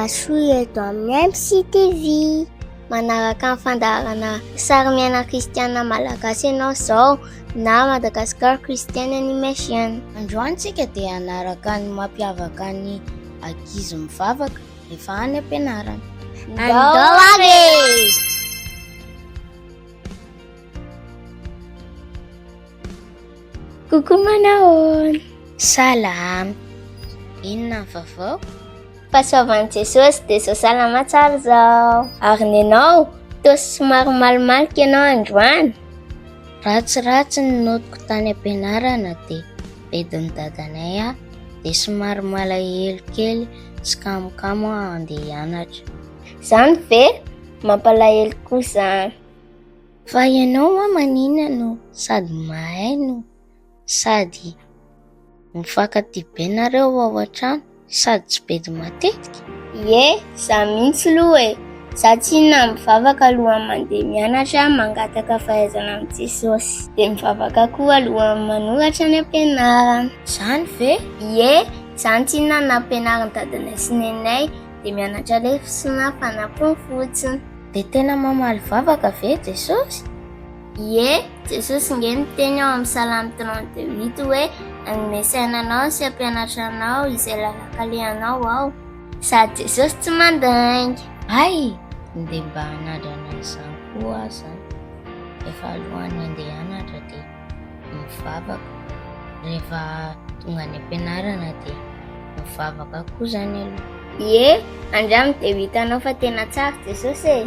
Tongasoa eto amin'ny MCTV. Manaraka ny fandaharana sary miaina kristiana malagasy ianao izao na Madagascar Christian Animation. Androany tsika dia hanaraka ny mampiavaka ny ankizy mivavaka rehefa any am-pianarana. Andao ary e! Coucou manahoana? Salama. Inona ny vaovao? Fahasoavan'i Jesosy dia izao salama tsara izao. Ary ny anao? Toa somary malomaloka ianao androany. Ratsiratsy ny notiko tany am-pianarana dia bedin'i dadanay aho dia somary malahelo kely sy kamokamo aho handeha hianatra. Izany ve? Mampalahelo koa izany. Fa ianao hoa maninona no sady mahay no sady mifankatia be nareo ao an-trano sady tsy bedy matetika? Ie, za mihitsy loha e! Za tsinona mivavaka alohan'ny mandeha mianatra mangataka fahaizana amin'i Jesosy. Dia mivavaka koa alohan'ny manoratra any am-pianarana. Zany ve? Ie, zany tsinona no nampianarin'i dadanay sy neninay, dia mianatra lesona fanampiny fotsiny. Dia tena mamaly vavaka ve Jesosy? Ie, Jesosy nge miteny ao amin'ny Salamo 32 hoe hanome saina anao sy hampianatra anao izay lalan-kalehanao aho. Sady Jesosy tsy mandainga. Hay! Ndeha mba hanandrana an'izany koa aho zany. Efa alohan'ny handeha hianatra dia mivavaka. Rehefa tonga any am-pianarana dia mivavaka koa zany aloha. Ie, andramo dia ho hitanao fa tena tsara Jesosy e!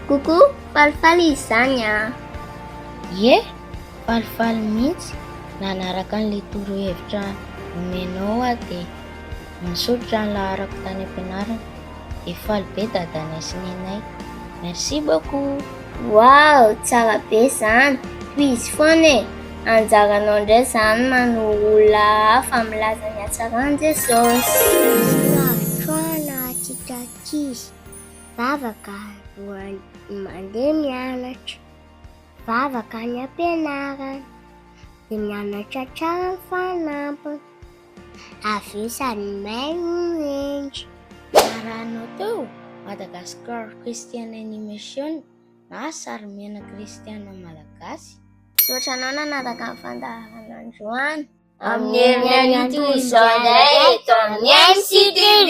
Coucou, falifaly izy izany an! Ie, falifaly mihitsy nanaraka an'ilay torohevitra nomenao aho dia nisolotra ny laharako tany am-pianarana. Dia faly be dadanay sy neninay. Merci beaucoup! Waouh, tsara be izany! Tohizo foana e! Anjaranao indray izany manoro olona hafa milaza ny hatsaran'i Jesosy. Sarotra antsika ankizy. Vavaka alohan'ny mandeha mianatra. Vavaka any am-pianarana. Dia mianatra tsara ny fanampiny. Avy eo sady mahay no hendry. Narahanao teo Madagascar Christian Animation na Sarimiaina Kristiana Malagasy. Misaotra anao nanaraka ny fandaharana androany. Amin'ny herin'ny anio toy izao indray eto amin'ny MCTV.